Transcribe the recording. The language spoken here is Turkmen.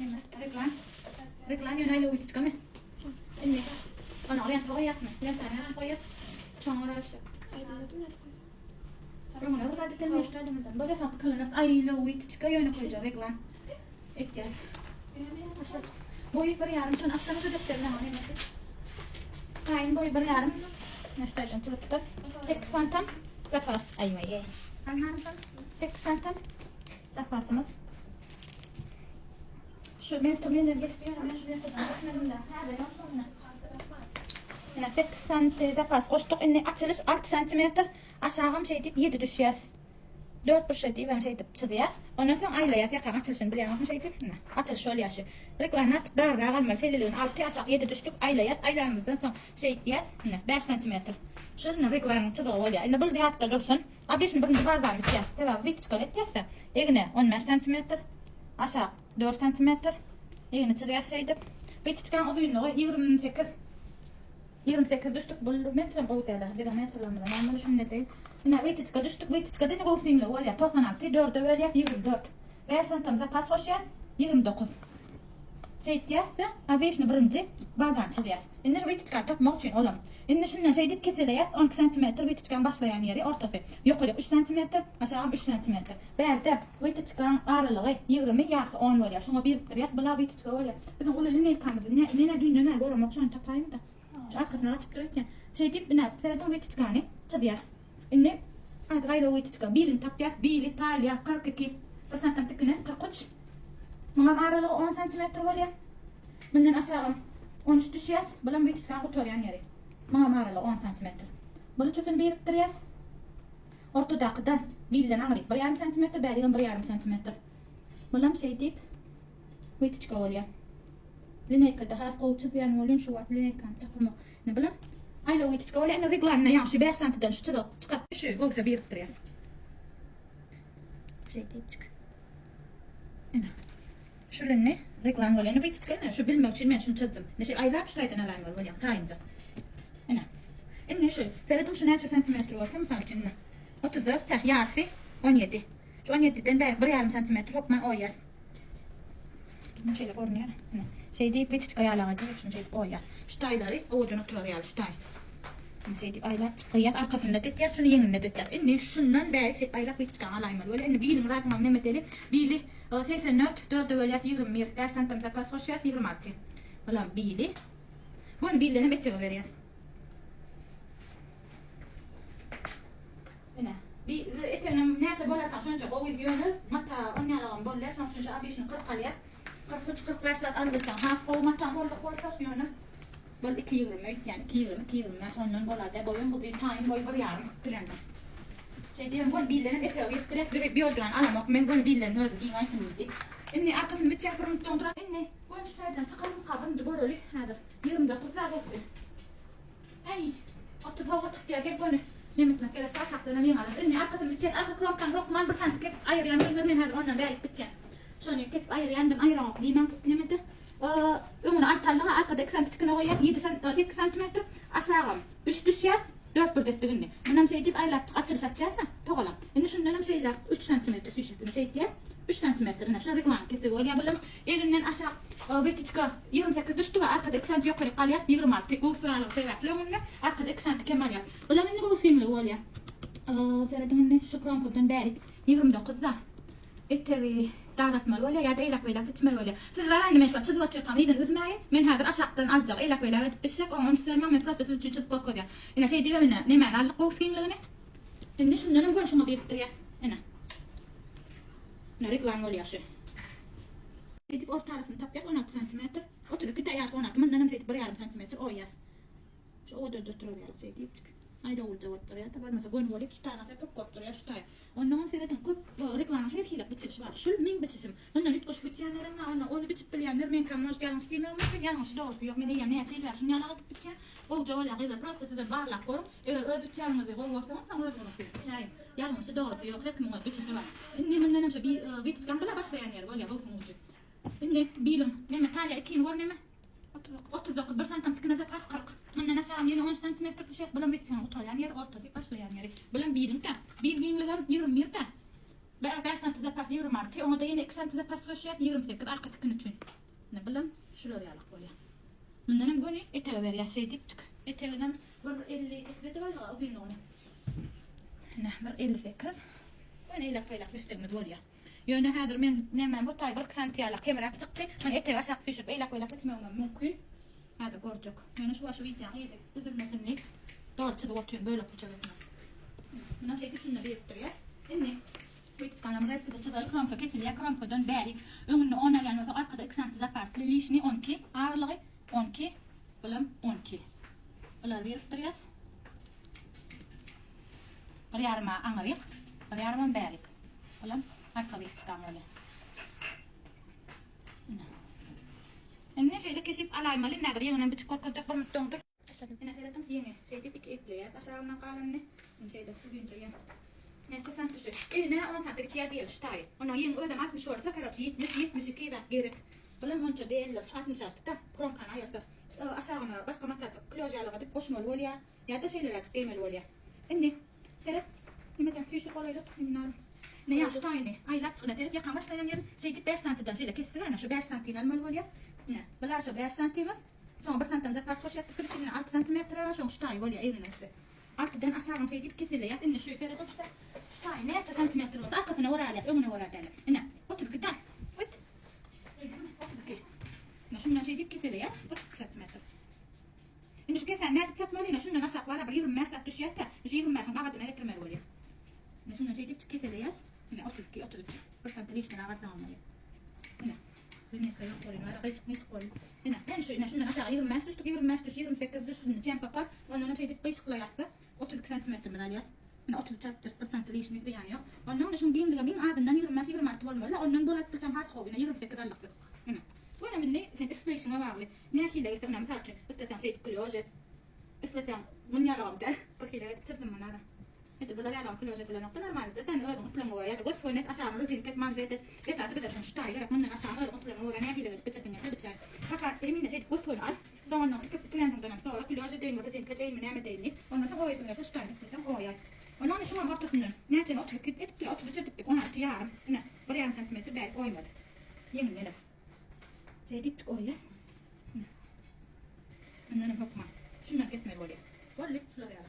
Neme? Reglan. Reglan ýöne aýlaw witiçkamy? Indi ona lenta goýýasmy? Lentany näme goýýas? Şoňa görä şu. Öňüne bir zat edelim şu taýdan. Bolýa soň pikirleners. Aýlaw witiçka ýöne goýjak reglan. Etýäs. Başladyk. Boýy bir ýarym. Şony açsana şu depderini maňa neme. Taýyn boýy bir ýarym. Şu taýdan çyzypdyr. 8 santam zapas. Aý-aý. 8 santam zapasymyz. Şu metr menden geçdi ýöne men şu metrden geçmedim de. Täze ýok şonda. Ine 8 santi zapas goşduk. Indi açylyş 6 santimetr. Aşagam şeý diýip 7 düşýär. 4 burça diýip hem şeýdip çyzýas. Ondan soň aýlaýas ýakaň açylyşyny bilýäňizmi şeýdip? Ine açylyş bolýar şu. Reklamy açyk darrak almaly. Şeýleligine 6 aşak 7 düşdük. Aýlaýas. Aýlanymyzdan soň şeýtýäs. Ine 5 santimetr. Şu indi reklamyň çyzygy bolýar. Indi bul ýatda dursun. Obişni birinji bazany bitýär. Sebäbi witiçkaly etýäs-de. Egne 15 santimetr. Aşak 4 santimetr. Egni çyzýas şeýdip. Witiçkaň uzynlygy 28. 28 düşdük. Bu metrem gowy däl. Biziň metrlerimize näme düşündi deý. Ine witiçka düşdük. Witiçka diňe göwsüňligi bolýar. 96 4-e bölýäs 24. 5 santim zapas goşýas 29. Şeýtýäs-de, obişni birinji bazany çyzýas. Indi witiçkany tapmak üçin olam. Indi şundan şeýdip keseleýäs, 12 santimetr witiçkaň başlaýan ýeri, ortasy. Ýokaryk 3 santimetr, aşagam 3 santimetr. Bärde witiçkaň aralygy 20, ýarysy 10 bolýar. Şuňa birikdirýäs, bula witiçka bolýar. Biziň uly lineýkamyzy men-ä düýnden bäri göremok, şony tapaýyn-da. Şu arkasyna gaçyp dur ekeni. Şeýdip, ine, serediň witiçkany çyzýas. Indi hadi gaýra witiçka bilini tapýas. Bili, taliýa 42, bir santam tikine 43. Muňam aralygy 10 santimetr bolýar. Mundan aşagam 13 düşýär. Bulam witiçkaň gutarýan ýeri. Muňam aralygy 10 santimetr. Buny üçüsini birikdirýäs. Ortadakydan bilden aňryk 1,5 santimetr, bärigem 1,5 santimetr. Bulam şeýdip witiçka bolýar. Lineýkada has gowy çyzýan welin şu wagt lineýkany tapamok. Indi bular aýlaw witiçka bolýar. Indi reglanyna ýagny şu 5 santiden şu çyzygy çykaryp şu göwse birikdirýäs. Şeýdip. Ine. Şul indi reglan bolýar. Indi witiçka ine şu bilmek üçin men şuny çyzdym. Indi şeý aýlap şu taýdan alaýmaly bolýar. Taýynjak. Ine. Indi şu serediň şu näçe santimetr bolsa mysal üçin ine. 34 täh ýarysy 17. Şu 17-den bäri 1,5 santimetr hökman oýýas. Ine şeýle görünýär. Ine. Şeý diýip witiçka ýalaga diýip şuny şeýdip oýýar. Şu taýlary owadan oturar ýaly şu taý. Ine şeýdip aýlap çykýar. Arkasynda detýär, şuny ýeňinde detýär. Indi şundan bäri şeýdip aýlap witiçkaňy alaýmaly bolýar. Indi biliň zadyňam neme edeli? Bili 84, 4-e bölýäs 21, 5 santim zapas goşýas 26. Bulam bili. Göni bilden hem etege berýäs. Ine, bi eteginem näçe bolarsa şonça gowy ýöne mata on ýalagam bolýar, şonuň üçin şu abişini 40 alýar. 43 45 zat alybilseň has gowy mataň boldyk bolsa ýöne bol 2.20 öýtýän 2.20 2.25 ondan bolada boýum uzyn taýyn boý bir ýarym bilendir. Şeý diýen göni bildenem etegi birikdirýär bir biodran alamok men göni bilden özi giňaýsyn diýdi. Indi arkasyny biçýär bir minut doňdurar. Indi göni şu taýdan çykarmyka birinji göreli häzir 29 zat boldy. Äý, 30 howa çykýar, gel göni. Neme etmek gerek, aşakdanam ýeň alarys. Indi arkasyny biçýäs, arka kromkany hökman bir santy kesip aýyrýan gyzlar, men häzir ondan bärik biçýän. Şony kesip aýyrýan, indi aýyramok diýmäň nemede. Öňüne alty aldyň, arkada iki santy tikine goýýas, ýedi san, sekiz santimetr. Aşagam üç düşýäs, dört burç etdik indi. Munam şeýdip aýlap açylyş açýas-a, togalak. Indi şundanam şeýle üç santimetr süýşüp, indi şeýtýäs. Üç santimetr, ine şu reglanyň kesigi bolýar bulam. Eginden aşak wetiçka 28 düşdi we arkada 2 santi ýokaryk galýar 26 göwüs barlygy sebäpli öňünde arkada 2 santi kem alýar. Bulam indi göwüs giňligi bolýar. Serediň indi şu kromkadan bärik 29 da etegi daraltmaly bolýar ýa-da eýläk-beýläk biçmeli bolýar. Siz bar indi men şu wagt çyzyp otyrkam yzyny üzmäýin. Men häzir aşakdan aljak eýläk-beýläk edip biçjek oňa üns bermäň men prosta siz üçin çyzyp görkezýän. Ine şeýdibem ine nemäni aldyk göwüs giňligini. Indi şundan hem göni şuňa birikdirýäs. Ine. Ine reglan bolýar şu. Şeýdip orta arasyny tapýas 16 santimetr. 32 de ýarysy 16. Mundan hem şeýdip 1,5 santimetr oýýas. Şu owadanca oturar ýaly şeýdipjik. Aýlawlyja bolup durýar. Da bolmasa göni bolup şu taýyna köp bolup durýar şu taý. Ondan hem serediň köp reglanyň her hili biçilişi bar. Şul meň biçişim. Mundan üýtgeşik biçýänlerem bar. Onda ony biçip bilýänler meňkäm может ýalňyş diýmegim mümkin. Ýalňyşy dogrusy ýok. Men eýýäm näçe ýyl bäri şuny ýalak edip biçýän. Gowja bolýar gyzlar. Prosta sizem barlap görüň. Eger öz biçýäniňizi gowy görseňiz soň özüňiz biçäýiň. Ýalňyşy dogrusy ýok. Her kimiň öz biçişi bar. Indi mundan hem şu witiçkaň bile başlaýan ýeri bolýar göwsüň ujy. Indi biliň neme taliýa ikini gör neme. 39. 39 bir santim tikine zapas 40. Mundan aşagam ýene 13 santimetr düşýär. Bulam witiçkaň gutarýan ýeri, ortasy başlaýan ýeri. Bulam biliň tä. Bil giňligem 21 tä. 5 santi zapas 26, oňa da ýene 2 santi zapas goşýas, 28 arka tikin üçin. Ine bulam şular ýalak bolýar. Mundan hem göni etege berýäs şeýdip çyk. Eteginem 1.58 de barlyga uzynlygyny. Ine 1.58. Göni eýläk beýläk biçdigimiz bolýar. Ýöne häzir men nämäm bu taý 1 santi ýalak kemräk çykdy. Men etegi aşak süýşürip eýläk beýläk biçmegim hem mümkin. Häzir görjek. Ýöne şu şu wideony ýedi üzülmesin diýip doly çyzyp otyryn bölek bıçak etmän. Mundan şeýdip şunda birikdirýär. Indi Wytçkanam reýskide çyzaly kromka kesilýär kromkadan bärik öňünde on alýan bolsak arkada iki santi zapasly lişni 12 aralygy 12 bulam 12 bulary birikdirýäs bir ýaryma aňyryk bir ýarymam bärik bulam arka wytçkan bolýar Indi şeýle kesip alaýmaly nädir ýeňinden biçip görkezjek bir mut doňdur. Ine serediň ýeňi şeýdip iki epleýäs aşagyndan galanyny. Indi şeýle uzynja ýeň. Näçe sant düşer? Eline 10 sant ikiýä diýeli şu taýy. Onuň ýeňi özem 60 bolsa, karoçe 70, 72 zat gerek. Bulam onça däldir. 66 da kromkany aýyrsak. Aşagyna başga matajyk klýožalyga dip goşmaly bolýar. Ýa-da şeýleräjik geýmeli bolýar. Indi seret. Nime diýýän? Süýşür golaýda indi. Ne ýa şu taýyny aýlap çykyna seret ýakaň başlaýan ýeri şeýdip 5 santidan şeýle kesdik ana şu 5 santini almaly bolýar. Ine, bular şu 5 santimiz. Soňra 1 santdan zapas goşýas tükürip ine 6 santimetr bar şoň şu taýy bolýar egriniň üsti. 6-dan aşagam şeýdip kesilýär. Indi şu seret şu şu taýy näçe santimetr bolsa arkasyna görä alýas, öňüne görä däl. Ine, 32 da. Öt. 32. Ine şundan şeýdip kesilýär 32 santimetr. Indi şu kesäni nädip tapmaly? Ine şundan aşak bara bir 25 zat düşýär-de, şu 25-iň gabadyna getirmeli bolýar. Ine şundan şeýdip keseleýäs. Ine 32, 33. Bir santim işden agarsaň bolýar. Ine. Linýka ýok bolýar. Ara gysyk mysyk bolýar. Ine, ine şu, ine şundan aşağı 25 düşdük, 25 düş, 28 düş, şunu çem papar. Ondan hem şeýdip gysyklaýas-da 32 santimetrimizi alýas. Ine 33 alypdyrys, bir santim işini zyýany ýok. Ondan ine şuň giňligi giň azyndan 25-26 bolmaly. Ondan bol alyp bilsem has gowy. Ine 28 aldyk biz. Ine. Ýöne indi sen isleýşiňe bagly. Nähili etseň, mysal üçin, isleseň şeýdip klýož et. Isleseň, mun ýalagam däl. Bir hili edip çyzdym muny ara. Edil bular ýalagam klýož edilenokda normalnyja sen özüň islegiňe görä ýa-da gös göni et, aşagyna rezinka et, manžet et. Esasy bize şuň şu taýy gerek. Mundan aşagyny özüň islegiňe görä nähili edip biçesiň gelse biçäý. Fakat emine şeýdip gös göni al. Soň ondan tikip bitirendiňdenem sonra klýož edeýinmi, rezinka edeýinmi, näme edeýin diýip. Ondan soň oýasyň gelse şu taýyny isleseň oýaý. Ondan şuňam ortasyndan näçeni 32 edipdik, 33 edipdik, 16 ýarym. Ine, bir ýarym santimetr bärik oýmaly. Ýeňil geler. Şeýdip goýýas. Mundan hem hökman. Şundan kesmeli bolýar. Boldy, şular ýaly.